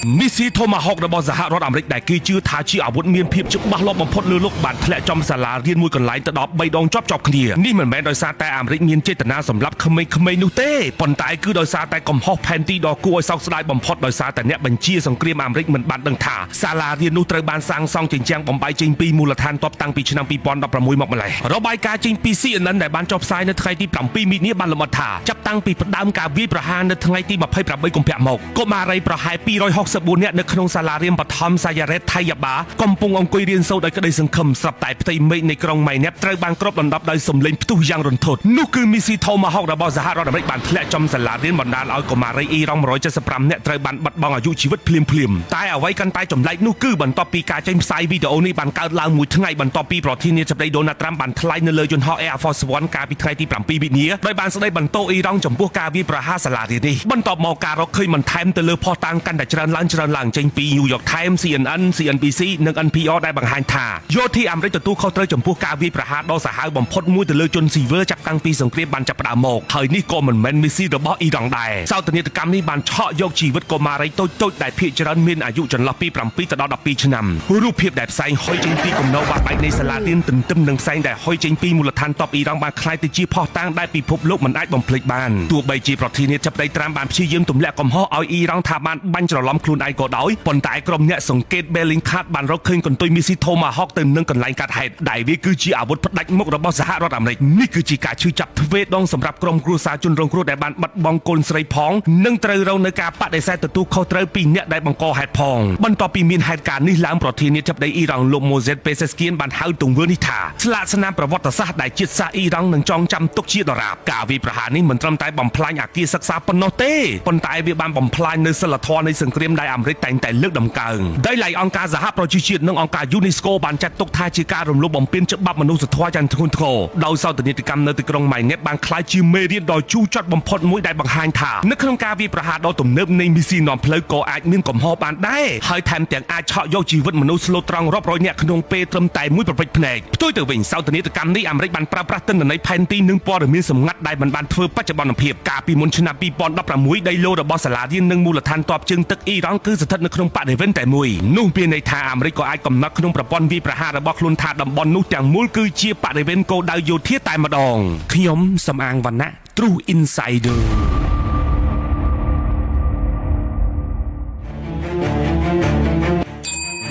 មីស៊ី Tomahawk របស់សហរដ្ឋអាមេរិកដែលគេជឿថាជាអាវុធមានភាពច្បាស់លាស់បំផុតលើលោកបានធ្លាក់ចំសាលារៀនមួយកន្លែងទៅដល់3ដងជាប់ជាប់គ្នានេះមិនមែនដោយសារតែអាមេរិកមានចេតនាសម្លាប់ក្មេងៗនោះទេប៉ុន្តែគឺដោយសារតែកំហុសផែនទីដ៏គួរឲ្យសោកស្ដាយបំផុតដោយសារតែអ្នកបញ្ជាសង្គ្រាមអាមេរិកមិនបានដឹងថាសាលារៀននោះត្រូវបានសាងសង់ជញ្ជាំងបំបីចេញពីមូលដ្ឋានទ័ពតាំងពីឆ្នាំ2016មកម្លេះរបាយការណ៍ចេញពី CNN ដែលបានចុះផ្សាយនៅថ្ងៃទី7មិនិនាបានលម្អិតថាចាប់តាំងពីផ្ដើមការវាយប្រហារនៅថ្ងៃទី28កុម្ភៈមកកុមារីប្រហែល264នាក់នៅក្នុងសាលារៀនបឋមសាយារ៉េតថៃយ៉ាបាកំពុងអង្គុយរៀនសូត្រដោយក្តីសង្ឃឹមស្រាប់តែផ្ទៃមេឃនៃក្រុងម៉ៃណេបត្រូវបានគ្របដណ្ដប់ដោយសំឡេងផ្ទុះយ៉ាងរន្ធត់នោះគឺមីស៊ី Tomahawk របស់សហរដ្ឋអាមេរិកបានធ្លាក់ចំសាលារៀនបណ្ដាលឲ្យកុមារីអ៊ីរ៉ង់175នាក់ត្រូវបានបាត់បង់អាយុជីវិតភ្លាមៗតែអ្វីកាន់តែចម្លែកនោះគឺបន្ទាប់ពីការចេញផ្សាយវីដេអូនេះបានកើតឡើងមួយថ្ងៃបន្ទាប់ពីប្រធានាធិបតីដូណាល់ត្រាំបានថ្លែងនៅលើយន្តហោះ Air Force One កាលពីថ្ងៃទី7មិនិនាដោយបានស្ដីបន្ទោសអ៊ីរ៉ង់ចំពោះការវាយប្រហារសាលារៀននេះបន្ទាប់មកការរកឃើញបន្ថែមទៅលើភស្តុតាងកាន់តែច្រើនឡើងច្រើនឡើងចេញពី New York Times, CNN, CNBC និង NPR ដែលបង្ហាញថាយោធាអាមេរិកទទួលខុសត្រូវចំពោះការវាយប្រហារដ៏សាហាវបំផុតមួយទៅលើជនស៊ីវិលចាប់តាំងពីសង្គ្រាមបានចាប់ផ្ដើមមកហើយនេះក៏មិនមែនមីស៊ីរបស់អ៊ីរ៉ង់ដែរសោកនាដកម្មនេះបានឆក់យកជីវិតកុមារីតូចៗដែលភាគច្រើនមានអាយុចន្លោះពី7ទៅដល់12ឆ្នាំរូបភាពដែលផ្សែងហុយចេញពីគំនរបាក់បែកនៃសាលារៀនទន្ទឹមនឹងផ្សែងដែលហុយចេញពីមូលដ្ឋានទ័ពអ៊ីរ៉ង់បានក្លាយទៅជាភស្តុតាងដែលពិភពលោកមិនអាចបំភ្លេចបានទោះបីជាប្រធានាធិបតីត្រាំបានព្យាយាមទម្លាក់កំហុសឲ្យអ៊ីរ៉ង់ថាបានបាញ់ច្រឡំខ្លួនឯងក៏ដោយប៉ុន្តែក្រុមអ្នកសង្កេត Bellingcat បានរកឃើញកន្ទុយមីស៊ី Tomahawk ទៅនឹងកន្លែងកាត់ហេតុដែលវាគឺជាអាវុធផ្ដាច់មុខរបស់សហរដ្ឋអាមេរិកនេះគឺជាការឈឺចាប់ទ្វេដងសម្រាប់ក្រុមគ្រួសារជនរងគ្រោះដែលបានបាត់បង់កូនស្រីផងនិងត្រូវរងនៅការបដិសេធទទួលខុសត្រូវពីអ្នកដែលបង្កហេតុផងបន្ទាប់ពីមានហេតុការណ៍នេះឡើងប្រធានាធិបតីអ៊ីរ៉ង់លោក Moses Pezeshkian បានហៅទង្វើនេះថាស្លាកស្នាមប្រវត្តិសាស្ត្រដែលជាតិសាសន៍អ៊ីរ៉ង់នឹងចងចាំទុកជាដរាបការវាយប្រហារនេះមិនត្រឹមតែបំផ្លាញអគារសិក្សាប៉ុណ្ណោះទេប៉ុន្តែវាបានបំផ្លាញនូវសិលធម៌នៃសង្គ្រាមដែលអាមេរិកតែងតែលើកតម្កើងដោយឡែកអង្គការសហប្រជាជាតិនិងអង្គការ UNESCO បានចាត់ទុកថាជាការរំលោភបំពានច្បាប់មនុស្សធម៌យ៉ាងធ្ងន់ធ្ងរដោយសោកនាដកម្មនៅទីក្រុងម៉ៃណេបបានក្លាយជាមេរៀនដ៏ជូរចត់បំផុតមួយដែលបង្ហាញថានៅក្នុងការវាយប្រហារដ៏ទំនើបនៃមីស៊ីនាំផ្លូវក៏អាចមានកំហុសបានដែរហើយថែមទាំងអាចឆក់យកជីវិតមនុស្សស្លូតត្រង់រាប់រយនាក់ក្នុងពេលត្រឹមតែមួយប្រពេចភ្នែកផ្ទុយទៅវិញសោកនាដកម្មនេះអាមេរិកបានប្រើប្រាស់ទិន្នន័យផែនទីនិងព័ត៌មានសម្ងាត់ដែលមិនបានធ្វើបច្ចុប្បន្នភាពកាលពីមុនឆ្នាំ2016ដីឡូរបស់សាលារៀននិងមូលដ្ឋានទ័ពជើងទឹកអ៊ីរ៉ង់គឺស្ថិតនៅក្នុងបរិវេណតែមួយនោះមានន័យថាអាមេរិកក៏អាចកំណត់ក្នុងប្រព័ន្ធវាយប្រហាររបស់ខ្លួនថាតំបន់នោះទាំងមូលគឺជាបរិវេណគោលដៅយោធាតែម្ដងខ្ញុំសំអាងវណ្ណៈ True Insider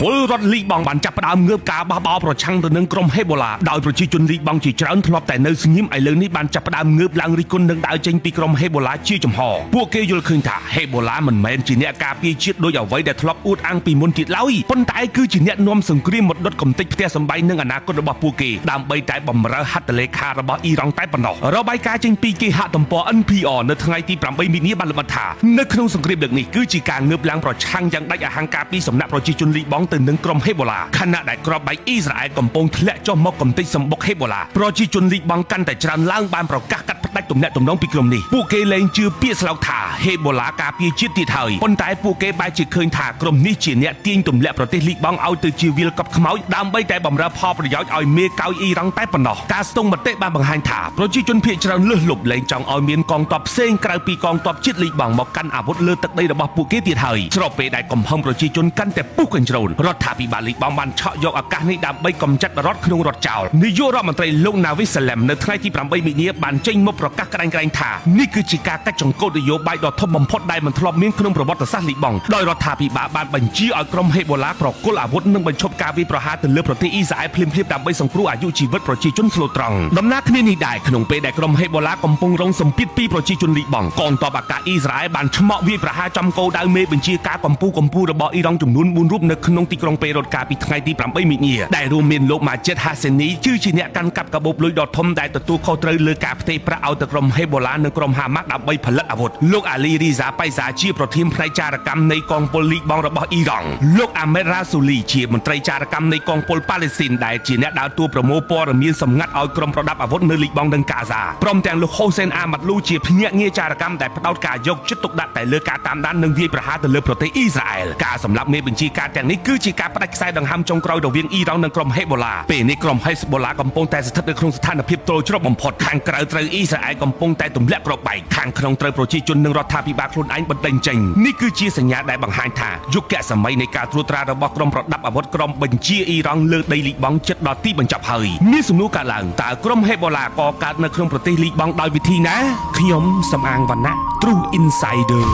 ពលរដ្ឋលីបង់បានចាប់ផ្ដើមងើបការបះបោរប្រឆាំងទៅនឹងក្រុមហេបូឡាដោយប្រជាជនលីបង់ជាច្រើនធ្លាប់តែនៅស្ងៀមឥឡូវនេះបានចាប់ផ្ដើមងើបឡើងរិះគន់និងដើរចេញពីក្រុមហេបូឡាជាចំហពួកគេយល់ឃើញថាហេបូឡាមិនមែនជាអ្នកការពារជាតិដោយអ្វីដែលធ្លាប់អួតអាងពីមុនទៀតឡើយប៉ុន្តែគឺជាអ្នកនាំសង្គ្រាមមកដុតកំទេចផ្ទះសម្បែងនិងអនាគតរបស់ពួកគេដើម្បីតែបំរើហត្ថលេខារបស់អ៊ីរ៉ង់តែប៉ុណ្ណោះរបាយការណ៍ចេញពីគេហទំព័រ NPR នៅថ្ងៃទី8មិនិនាបានលម្អិតថានៅក្នុងសង្គ្រាមលើកនេះគឺជាការងើបឡើងប្រឆាំងយ៉ាងដាច់អហង្ការពីសំណាក់ប្រជាជនលីបង់ទៅនឹងក្រុមហេបូឡាខណៈដែលក្របបែកអ៊ីស្រាអែលកំពុងធ្លាក់ចុះមកកំទេចសម្បុកហេបូឡាប្រជាជនលីបង់កាន់តែច្រើនឡើងបានប្រកាសកាត់ផ្តាច់ទំនាក់ទំនងពីក្រុមនេះពួកគេលែងជឿពាក្យស្លោកថាហេបូឡាការពារជាតិទៀតហើយប៉ុន្តែពួកគេបែរជាឃើញថាក្រុមនេះជាអ្នកទាញទម្លាក់ប្រទេសលីបង់ឲ្យទៅជាវាលកប់ខ្មោចដើម្បីតែបម្រើផលប្រយោជន៍ឲ្យមេកោយអ៊ីរ៉ង់តែប៉ុណ្ណោះការស្ទង់មតិបានបង្ហាញថាប្រជាជនភាគច្រើនលើសលប់លែងចង់ឲ្យមានកងទ័ពផ្សេងក្រៅពីកងទ័ពជាតិលីបង់មកកាន់អាវុធលើទឹកដីរបស់ពួកគេទៀតហើយស្របពេលដែលកំហឹងប្រជាជនកាន់តែពុះកញ្ជ្រោលរដ្ឋាភិបាលលីបង់បានឆក់យកឱកាសនេះដើម្បីកម្ចាត់រដ្ឋក្នុងរដ្ឋចោលនាយករដ្ឋមន្ត្រីលោកណាវីសាឡែមនៅថ្ងៃទី8មិនិនាបានចេញមកប្រកាសក្រាញ់ៗថានេះគឺជាការកាច់ចង្កូតនយោបាយដ៏ធំបំផុតដែលមិនធ្លាប់មានក្នុងប្រវត្តិសាស្ត្រលីបង់ដោយរដ្ឋាភិបាលបានបញ្ជាឲ្យក្រុមហេបូឡាប្រគល់អាវុធនិងបញ្ឈប់ការវាយប្រហារទៅលើប្រទេសអ៊ីស្រាអែលភ្លាមៗដើម្បីសង្គ្រោះអាយុជីវិតប្រជាជនស្លូតត្រង់ដំណើរគ្នានេះដែរក្នុងពេលដែលក្រុមហេបូឡាកំពុងរងសម្ពាធពីប្រជាជនលីបង់កងទ័ពអាកាសអ៊ីស្រាអែលបានឆ្មក់វាយប្រហារចំគោលដៅមេបញ្ជាការកម្ពុជារបស់អ៊ីរ៉ង់ចំនួន4រូបនៅក្នុងទីក្រុងប៉េរ៉ុតកាលពីថ្ងៃទី8មិនិនាដែលរួមមានលោកម៉ាជិតហាសេនីគឺជាអ្នកកាន់កាប់កាបូបលុយដ៏ធំដែលទទួលខុសត្រូវលើការផ្ទេរប្រាក់ឲ្យទៅក្រុមហេបូឡានិងក្រុមហាម៉ាស់ដើម្បីផលិតអាវុធលោកអាលីរីហ្សាបៃសាជាប្រធានផ្នែកចារកម្មនៃកងពលលីបង់របស់អ៊ីរ៉ង់លោកអាមេតរ៉ាស៊ូលីជាមន្ត្រីចារកម្មនៃកងពលប៉ាឡេស្ទីនដែលជាអ្នកដើរតួប្រមូលព័ត៌មានសម្ងាត់ឲ្យក្រុមប្រដាប់អាវុធនៅលីបង់និងកាហ្សាព្រមទាំងលោកហូសេនអាម៉ាត់លូជាភ្នាក់ងារចារកម្មដែលផ្ដោតការយកចិត្តទុកដាក់តែលើការតាមដាននិងវាយប្រហារទៅលើប្រទេសអ៊ីស្រាអែលការសម្លាប់មេបញ្ជាការទាំងនេះគឺ គឺជាការផ្ដាច់ខ្សែដង្ហើមចុងក្រោយរវាងអ៊ីរ៉ង់និងក្រុមហេបូឡាពេលនេះក្រុមហេសបូឡាកំពុងតែស្ថិតនៅក្នុងស្ថានភាពទ្រុលជ្រោកបំផុតខាងក្រៅត្រូវអ៊ីស្រាអែលកំពុងតែទម្លាក់គ្រាប់បែកខាងក្នុងត្រូវប្រជាជននិងរដ្ឋាភិបាលខ្លួនឯងបណ្ដេញចេញនេះគឺជាសញ្ញាដែលបង្ហាញថាយុគសម័យនៃការត្រួតត្រារបស់ក្រុមប្រដាប់អាវុធក្រុមបញ្ជាអ៊ីរ៉ង់លើដីលីបង់ជិតដល់ទីបញ្ចប់ហើយមានសំណួរកើតឡើងតើក្រុមហេបូឡាកកើតនៅក្នុងប្រទេសលីបង់ដោយវិធីណាខ្ញុំសំអាងវណ្ណៈ True Insider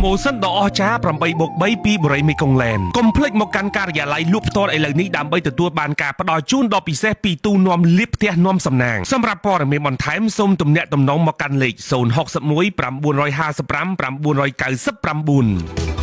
promotion ដ៏អស្ចារ្យ8បូក3ពីបូរីមេគង្គឡែនកុំភ្លេចមកកាន់ការិយាល័យលក់ផ្ទាល់ឥឡូវនេះដើម្បីទទួលបានការផ្ដល់ជូនដ៏ពិសេសពីទូនាំលាភផ្ទះនាំសំណាងសម្រាប់ព័ត៌មានបន្ថែមសូមទំនាក់ទំនងមកកាន់លេខ061 955 999។